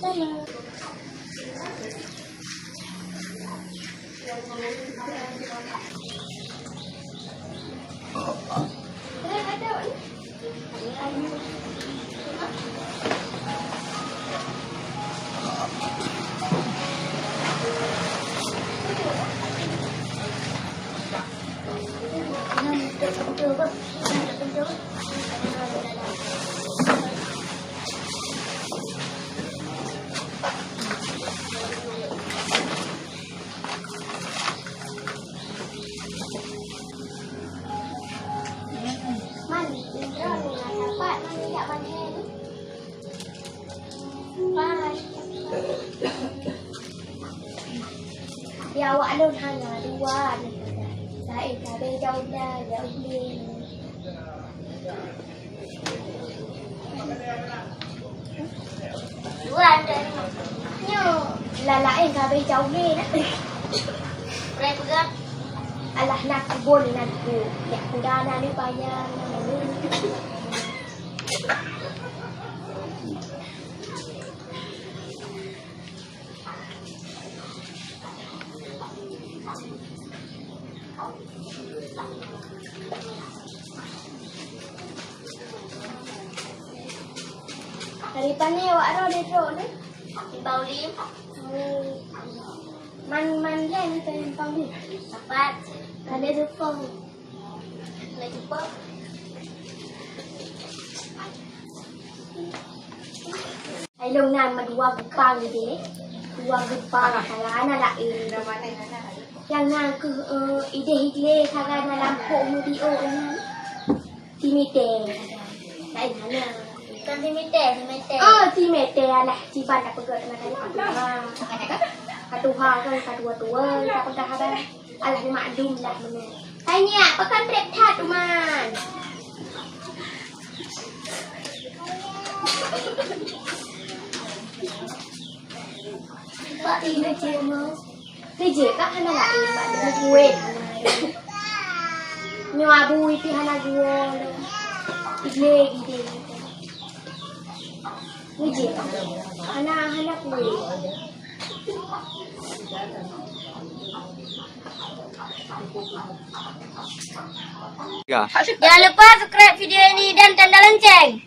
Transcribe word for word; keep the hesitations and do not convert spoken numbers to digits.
Ya, awak lôn hana dua ni. Laén sabe jauh dah, jauh ni. Dua ada. Nyo, la laén sabe jauh ni. Boleh pegang. Alah, nak kubon, nak ku. Ya, kuda na ni payah. Dari pane awak droe di trok ni? Simpang Ulim. Oh. Man, man lé ni simpang Ulim? Sapat. Ada dukung. Hai lôn na meudua geupang idéh. Dua geupang, salah na laén. Nyang na keuh, eh, idéh iglé sagai na lampôh meudiôk nyan. Timité. Laén hana. Bukan timité, timité. Oh, timité alah jiban tapeugah na kali. Ka tuha kan, ka tuha-tuha tapeugah haba. Alah, maklum lah meunan. Hai nyak, pakon trép that, Uman? Pak, ini cik mau. Ni je, kan hana lain, Pak, dengan kueh. Nyoe abu itu hana gua. Ile gide. Ni je, Pak. Hana, hana kueh. Ya. Jangan lupa subscribe video ini dan tanda lonceng.